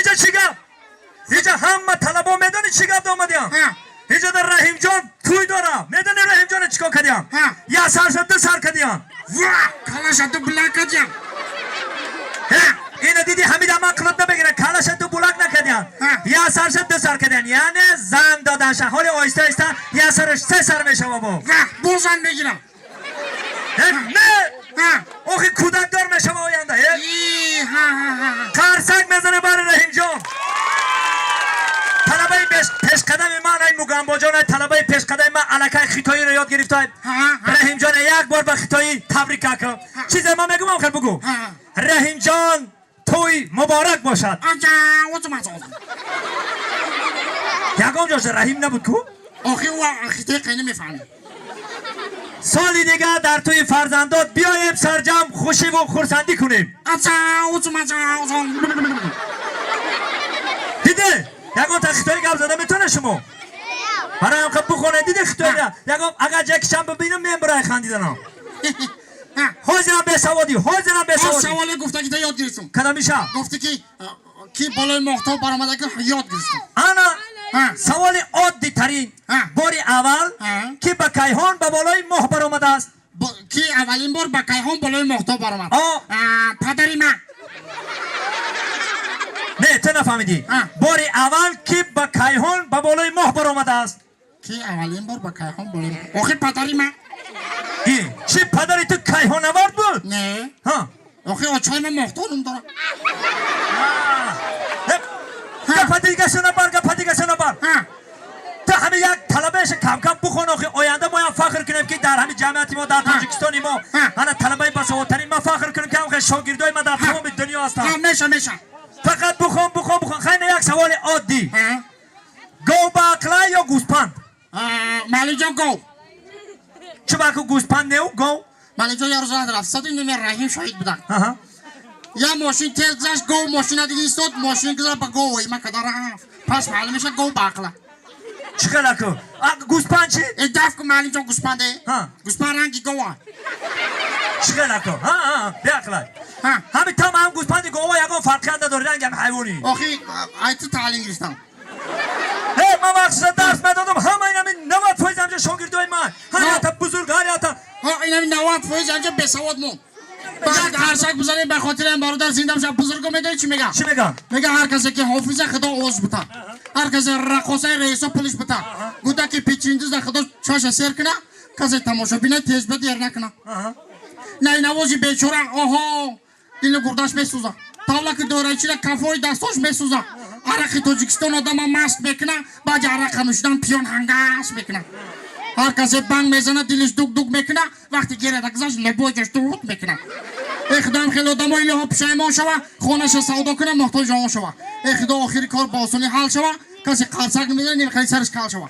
Иҷа чӣ гап? Иҷа ҳама талабо медонӣ чӣ гап омадиям? Иҷа дар Раҳимҷон тӯй дора. Медонӣ Раҳимҷона чӣ кор кардиям? Як сарша ду сар кардиям. Ва, калаша ду булак кардиям. Ина диди, ҳамида ман қилиб набегира, калаша ду булак накардиям. Як сарша ду сар кардиям. Яъне зан доданша. Ҳоли оҳиста оҳиста як сараш се сар мешава бо. Ва, бо зан мегирам. Не! Охи кӯдакдор мешава оянда. И, ҳа ҳа ҳа. Қарсак мезане бари Раҳимҷон. Талабаи пешқадами ман, ай Мугамбоҷон, ай талабаи пешқадами ман аллакай хитоиро ёд гирифта. Раҳимҷон, як бор ба хитоӣ табрик какам. Чизе ман мегӯмам, хел бугӯ. Раҳимҷон, тӯй муборак бошад. Аҷа, озум аз озум. Ягон ҷоша Раҳим набуд ку? Охи, ӯ хитои қайна мефаҳмӣ. Соли дига дар тӯи фарзандот биёем, сарҷам хушиву хурсандӣ кунем. Аҷа, озум, аҷа, озум. Диде, ягон та хитоӣ гап зада метавона шумо? Барои ҳам бухоне, диде, хитоира ягон агар ҷакишам бибинам, мембурай хандиданам. Ҳозирам бесаводӣ, ҳозирам бесаводӣ. Саволе гуфтагита ёд гирифтум. Кадамиша? Гуфтӣ ки болои моҳтоб баромада, ки ёд гирифтум. Ана саволи оддитарин. Бори аввал ки ба кайҳон ба болои моҳ баромадааст? Ки аввалин бор ба кайҳон болои моҳтоб баромад? Падари ман. Не, ту нафаҳмидӣ. Бори аввал ки ба кайҳон ба болои моҳ баромадааст? Ки аввалин бор ба кайҳон болои, охи, падари ман. И чӣ, падари ту кайҳонавард буд? Не. Охи, очои ман моҳтоб ном дорад. Гапа дигаша набар, гапа дигаша набар. Ту ҳами як талабаеша камкам бухон, охи оянда моям фахр кунем, ки дар ҳами ҷамъияти мо, дар Тоҷикистони мо ана талабаи басаводтарин. Ман фахр кунем, ки ҳамхел шогирдои ман дар тамоми дунё ҳастанд. Меша, меша. Фақат бухон, бухон, бухон. Хайна, як саволи оддӣ: гов ба ақла ё гӯспанд? Малиҷон, гов. Чӣ баку гӯспанд неу гов? Малиҷон, як рӯз рафтсаду ними Раҳим шоҳид будам. Як мошин тез гузашт, гов мошина диги истод, мошин гузашт, ба гов има када рафт. Пас маълум меша, гов ба ақла. Чӣ хел аку? Гӯспанд чӣ? Э, даф ку, маълимҷон, гӯспанде. Гӯспанд ранги гова. Чӣ хел аку? Беақлай. Ҳами там ҳам гӯспанди гова ягон фарқият надори, рангам ҳайвонӣ. Охи, ай ту таълим гирифтам. Э, ман вақтиша дарс медодам, ҳама инами 90% ҳамҷа шогирдои ман, ҳар ята бузург, ҳар ята. Инами 90% ҳамҷа бесавод монд. Як қарсак бизанем ба хотири ин бародар, зинда бошад. Бузурго медонӣ чӣ мегӯяд? Чӣ мегӯяд? Мега, ҳар касе ки ҳофиза, худо овоз бита, ҳар касе раққосаи раисо пулиш бита, гудаки печиндиза худо чоша сер куна, касе тамошобина тезбад ер накуна, найнавози бечора, оҳо, дили гурдаш месӯза, тавлаки дорачира кафои дастош месӯза, арақи Тоҷикистон одама маст мекуна, баъди арақа нӯшидан пиён ҳангас мекуна, ҳар касе банг мезана, дилиш дук-дук мекуна, вақти герада гузашт, лебоҷаш дуд мекуна. Э худоам, хеле одамо илоҳо пушаймон шава, хонаша савдо куна, муҳтоҷ он шава. Э худо, охири кор ба осонӣ ҳал шава, касе қарсак мезана, нимхели сараш кал шава.